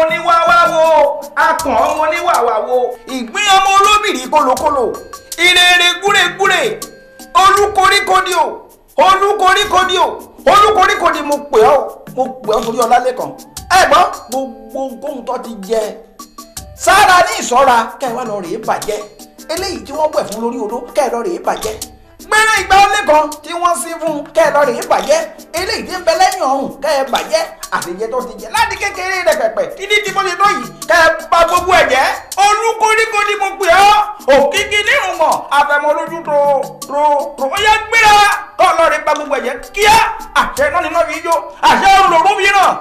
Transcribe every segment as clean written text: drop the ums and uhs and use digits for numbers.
oníwàwá wo, akàn ọmọ oníwàwá wo, ìgbín ọmọ olóbìrí kólókóló, ìrèrè gúrégúrè, olúkoríkodì o, olúkoríkodì o, olúkoríkodì mo pè ọ́, mo pè ọ́ torí Ọlálékan. Ẹ gbọ́, gbogbo nǹkan tó ti jẹ sára ní ìṣọ́ra kẹ́ ẹ wá lọ rèé bàjẹ́. Eléyìí tí wọ́n wẹ̀ fún lórí odó kẹ́ ẹ lọ rèé bàjẹ́. Gbẹ́rẹ́ ìgbà Ọlálékan tí wọ́n sí fún kẹ́ ẹ lọ rèé bàjẹ́. Eléyìí tí ń bẹ lẹ́yìn ọ̀hún kẹ́ ẹ bàjẹ́. Àtijẹ́ tó ti jẹ láti kékeré rẹ̀ pẹ̀pẹ̀ títí tí mo ti tó yìí kẹ́ ẹ bà gbogbo ẹ̀ jẹ́. Olúkoríkodì mo pè ọ́, òkìkí nírùngbọ̀n àfẹmọ́lójú tó tó tó ó yẹ gbéra kọ́ lọ rèé bà gbogbo ẹ̀ jẹ́ kíá. Àṣẹ náà nínú fi jó, àṣẹ òrùn lòún fi ràn.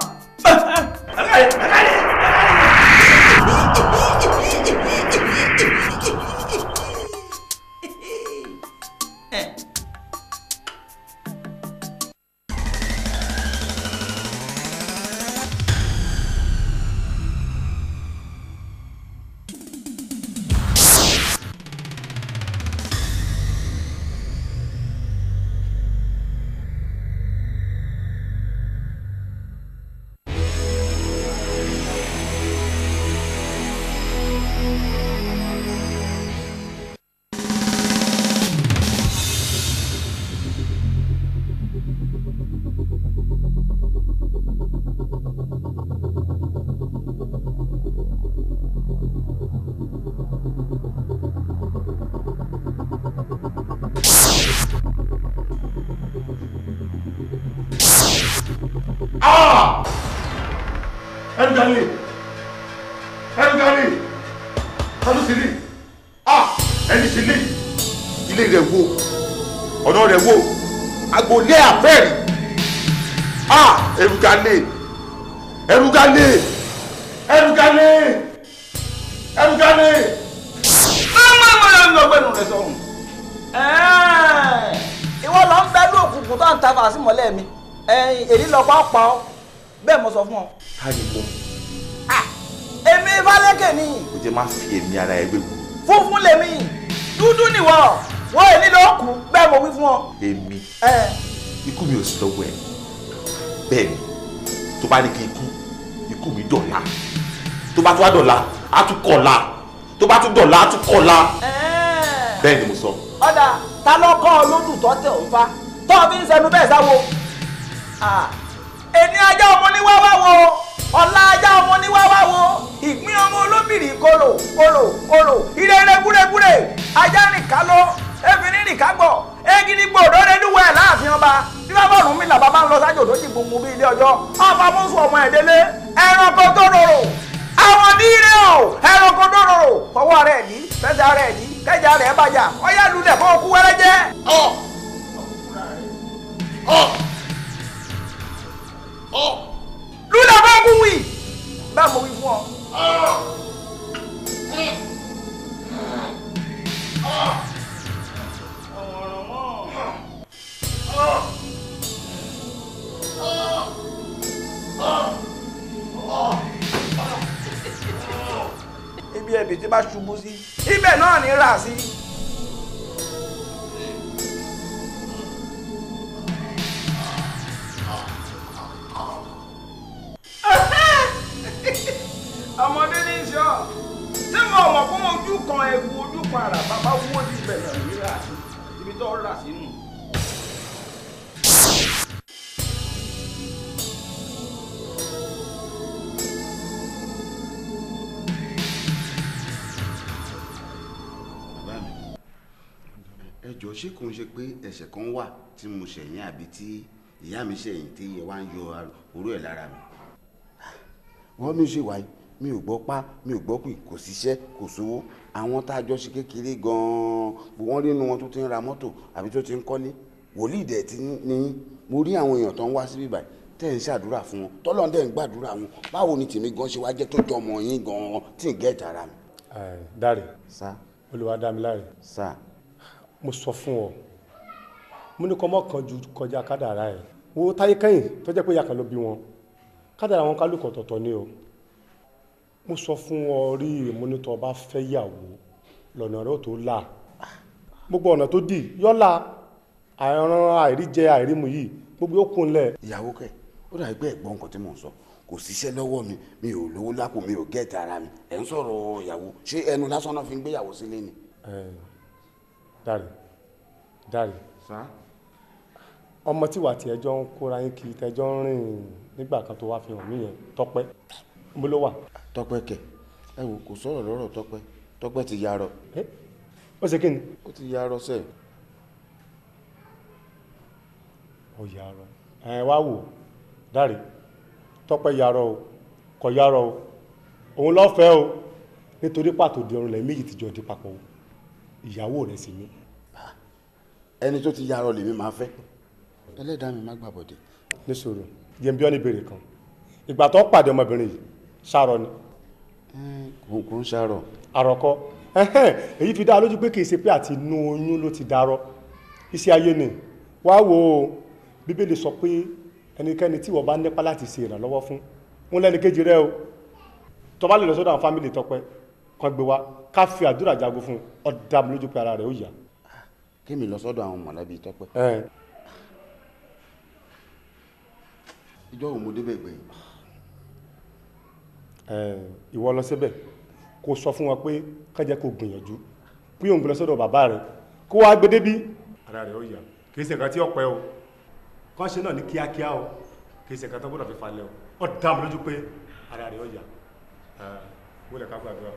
Agboolé àfẹ́rí. Ah, Ẹrùgálè, Ẹrùgálè, Ẹrùgálè, Ẹrùgálè. Má má lọ gbẹnu rẹ sọ̀hún. Ìwọ lọ ń bẹ ní òkùnkùn tó ń ta fàásì mọ́lẹ̀ mi. Èyí lọ pa ọ́ pa ọ́. Bẹ́ẹ̀ mo sọ fún ọ. Ta ni mo? Èmi Fálékè ni. O jẹ́ má fi èmi ara ẹ gbégbó. Funfun lèmi, dúdú nìwọ. Wọ́n èmi ló kù bẹ́ẹ̀ mo wí fún ọ. Èmi ikú mi ò sí lọ́wọ́ ẹ̀. Bẹ́ẹ̀ ni, tó bá ní kí n kú, ikú mi dọ̀la. Tó bá tún wá dọ̀la, á tún kọ̀la. Tó bá tún dọ̀la, á tún kọ̀la. Bẹ́ẹ̀ ni mo sọ. Ọ̀dà ta ló kọ́ ọ lódù tó tẹ̀ ò ń fa tó o fi ń sẹnu bẹ́ẹ̀ sáwo. Èmi ajá ọmọ ní wáwá wo, ọ̀la ajá ọmọ ní wáwá wo, ìgbín ọmọ olóbìrì kòlò kòlò kòlò, ìrẹ̀rẹ̀ gúrégúrè, ajá rìn ká lọ, ebìnrin rìn ká gbọ̀, egidi gbòdó lẹ́lúwẹ̀ láàfin ọba. Tí bá bọ̀rùn mi làbá bá ń lọ sájò tó jì gbùngbùn bí ilé ọjọ́, ọba mọ́sù ọmọ ẹ̀dẹ́lé, ẹranko tó rorò, àwọn díire o, ẹranko tó rorò, fọwọ́ rẹ̀ dí, fẹsẹ̀ rẹ̀ dí, kẹjà rẹ̀ bàjá, ọyá lulẹ̀ fún okú wẹ́rẹ́ jẹ́. Lulẹ̀ fún okú wì, bá mo wí fún ọ. Ibi ẹbí tí bá ṣubú sí, ibẹ̀ náà ní rà sí. Ọmọdé ní í ṣe ọ́, tí mo mọ̀ fún ojú kan ewu ojú kan àrà bàbá wó sí ibẹ̀ náà ní rà sí, ibi tó rà sínú. Ẹ jọ̀ọ́, ṣé kò ń ṣe pé ẹ̀ṣẹ̀ kan wà tí mo ṣẹ̀yìn àbí tí ìyá mi ṣẹ̀yìn tí ẹ wá ń yọ oró ẹ̀ lára mi? Wọ́n mi ṣe wáyé, mi ò gbọ́ pa, mi ò gbọ́ pì, kò síṣẹ́, kò sówó. Àwọn tá a jọ ṣe kékeré gan-an, wọ́n rí inú wọn tó ti ń ra mọ́tò àbí tó ti ń kọ́lé. Wòlíì dẹ̀ ti ní mo rí àwọn èèyàn tó ń wá síbí báyìí tẹ́ ń ṣàdúrà fún wọn, tọ́lọ́run dẹ̀ ń gbàdúrà wọn. Báwo ni tèmi gan ṣe wá jẹ́ tó jọ ọmọ yín gan-an tí ń gẹ̀ẹ́tì ara mi? Dáre, sá. Olúwadámiláre. Sá. Mo sọ fún ọ, mo ní kọ́ mọ́ kan ju kọjá kádàrá ẹ̀. Wo táyé kẹ́yìn tó jẹ́ pé ìyá kan ló bí wọn, kádàrá wọn kálukú ọ̀tọ̀ọ̀tọ̀ ni o. Mo sọ fún ọ rí, mo ní tó bá fẹ́ yàwó lọ́nà rẹ̀ ó tó là. Gbogbo ọ̀nà tó dì yọ́lá àìrán àìríjẹ àìrímu yìí gbogbo ó kún lẹ̀. Ìyàwó kẹ, ó dàbí pé ẹ̀gbọ́n nǹkan tí mò ń sọ. Kò síṣẹ́ lọ́wọ́ mi, mi ò lówó lápò, mi ò gẹ́ẹ̀tì ara mi. Ẹ̀ ń sọ̀rọ̀ ìyàwó, ṣé ẹnu lásán náà fi ń gbéyàwó sílé ni? Dáre, Dáre. Sá. Ọmọ tí wà tí ẹjọ́ ń kóra yín kiri tẹjọ́ ń rìn nígbà kan tó wá fi hàn mí yẹn, Tọ́pẹ́. Mo ló wà. Tọ́pẹ́ kẹ̀, ẹ wò kò sọ̀rọ̀ lọ́rọ̀ Tọ́pẹ́. Tọ́pẹ́ ti yarọ. Ó ṣe kí ni? Ó ti yarọ sẹ́ẹ̀. Ó yarọ. Ẹ wá wò, Dáre. Tọ́pẹ́ yarọ o, kò yarọ o, òun lọ́fẹ̀ẹ́ o, nítorí pàtó di ọrùn lẹ̀ méjì ti jọ di papọ̀ o, ìyàwó rẹ̀ sì ni. Ẹni tó ti yarọ lèmi máa fẹ́, ẹlẹ́dàá mi má gbàbọ̀dé. Níṣòro, jẹ́ bí ọ́ ní ìbéèrè kan, ìgbà tó pàdé ọmọbìnrin yìí, ṣàrọ ni. Kò ń ṣàrọ. Àròkọ, èyí fi dá lójú pé kì í ṣe pé àti inú oyún ló ti darọ, iṣẹ́ ayé ni, wá wo Bíbélì sọ pé ẹnikẹ́ni tí wọ́n bá nípa láti ṣe ìrànlọ́wọ́ fún wọn lẹ́ni kejì rẹ o, tó bá lè lọ sọ́dọ̀ àwọn fámìlì Tọ́pẹ́ kan gbé wa ká fi àdúrà jagun fún ọ, dá mi lójú pé ara rẹ̀ ó yá. Kémi lọ sọ́dọ̀ àwọn mọ̀lẹ́bí Tọ́pẹ́. Ìjọ wo mo débẹ̀ gbẹ̀yìn? Ìwọ lọ síbẹ̀ kó sọ fún wọn pé ká jẹ́ kó gbìyànjú pé òun gbé lọ sọ́dọ̀ bàbá rẹ̀ kó wá gbé débí. Ara rẹ̀ ó yá, kì í ṣe nǹkan tí ó pẹ́ o, kàn ṣe náà ní kíákíá o, kì í ṣe nǹkan tó gbọ́dọ̀ fi falẹ̀ o, ó dá mi lójú pé ara rẹ̀ ó yá. Wọlé ká gbàdúrà.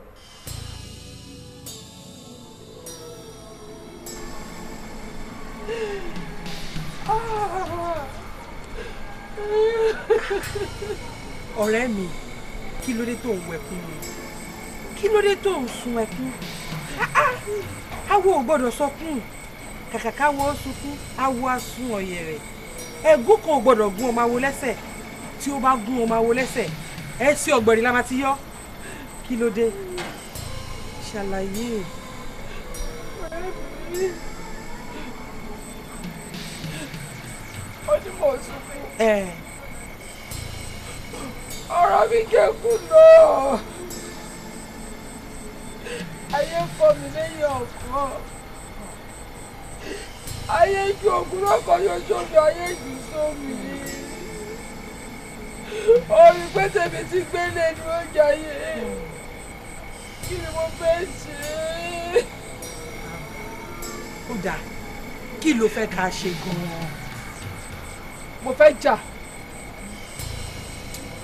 Ọ̀rẹ́ mi, kí ló dé tó ń wẹkún mi? Kí ló dé tó ń sun ẹkún? Awo ò gbọ́dọ̀ sọkún, kàkà káwo sunkún, awo á sun ọ̀yẹ̀rẹ̀. Ẹ̀gún kan ò gbọ́dọ̀ gún ọmọ awo lẹ́sẹ̀, tí ó bá gún ọmọ awo lẹ́sẹ̀, ẹ sí ọ̀gbẹ̀rì la máa ti yọ. Kí ló dé? Ṣàlàyé. Ó ní mò ń sunkún. Ọ̀rọ̀ mi kẹ́kùn náà. Ayé kọ́ mi lẹ́yìn ọ̀kan. Ayé ju ògùn lọ́kọ̀ yọjọ́ mi, ayé jù sómi. Orí pé tèmi ti gbélé ní oúnjẹ ayé. Kí ni mo fẹ́ ṣe? Ó dáa, kí ló fẹ́ ká ṣe gan-an? Mo fẹ́ jà.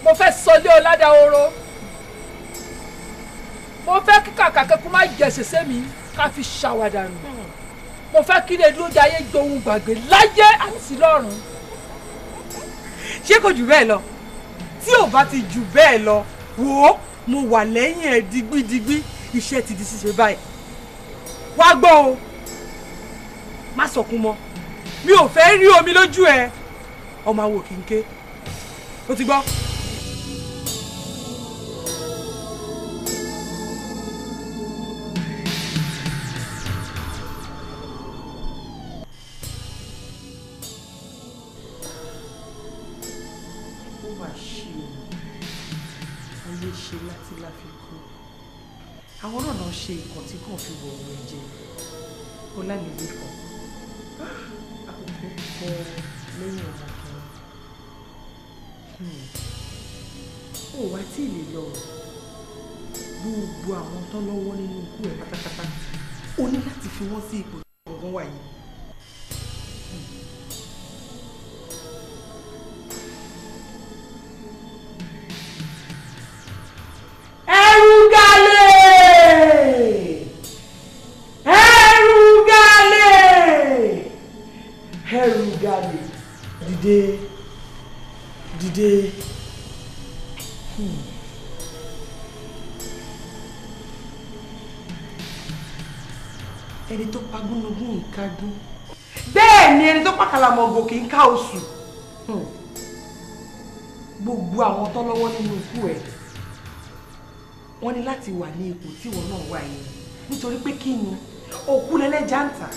Mo fẹ́ sọlé ọ̀làdàhoro. Mo fẹ́ kí kàkà kẹ́kọ̀ọ́ má jẹ ṣẹṣẹ mi ká fi ṣàwàdà nù. Mo fẹ́ kí lè dúró jayé gbohun gbàgbé láyé àti lọ́run. Ṣé kò jù bẹ́ẹ̀ lọ? Tí ò bá ti jù bẹ́ẹ̀ lọ, wò ó, mo wà lẹ́yìn ẹ̀ digbídigbí, iṣẹ́ ti di ṣíṣe báyìí. Wá gbọ́ o, má sọkún mọ́, mi ò fẹ́ rí omi lójú ẹ, ọmọ àwò kì í ké, ó ti gbọ́. Àwọn náà ṣe ìkàn tí kàn fi wọ̀ ọ̀rọ̀ ẹ̀jẹ̀ Ọlámilékan àkókò kọ lẹ́yìn ọmọkùnrin. Ó wá tí ì lè lọ gbogbo àwọn tán lọ́wọ́ nínú ikú ẹ̀ pátápátá, ó ní láti fi wọ́n sí ipò gbọ̀ngàn wà yìí. Dìde, dìde. Ẹni tó pa gúnugún ń kádùn. Bẹ́ẹ̀ ni ẹni tó pa kàlàmọ̀gò kì í ká oṣù. Gbogbo àwọn tó lọ́wọ́ nínú ikú ẹ̀, wọ́n ní láti wà ní ipò tí ìwọ náà wà yìí. Nítorí pé kí ni òkú lẹ́lẹ́jà ń tà.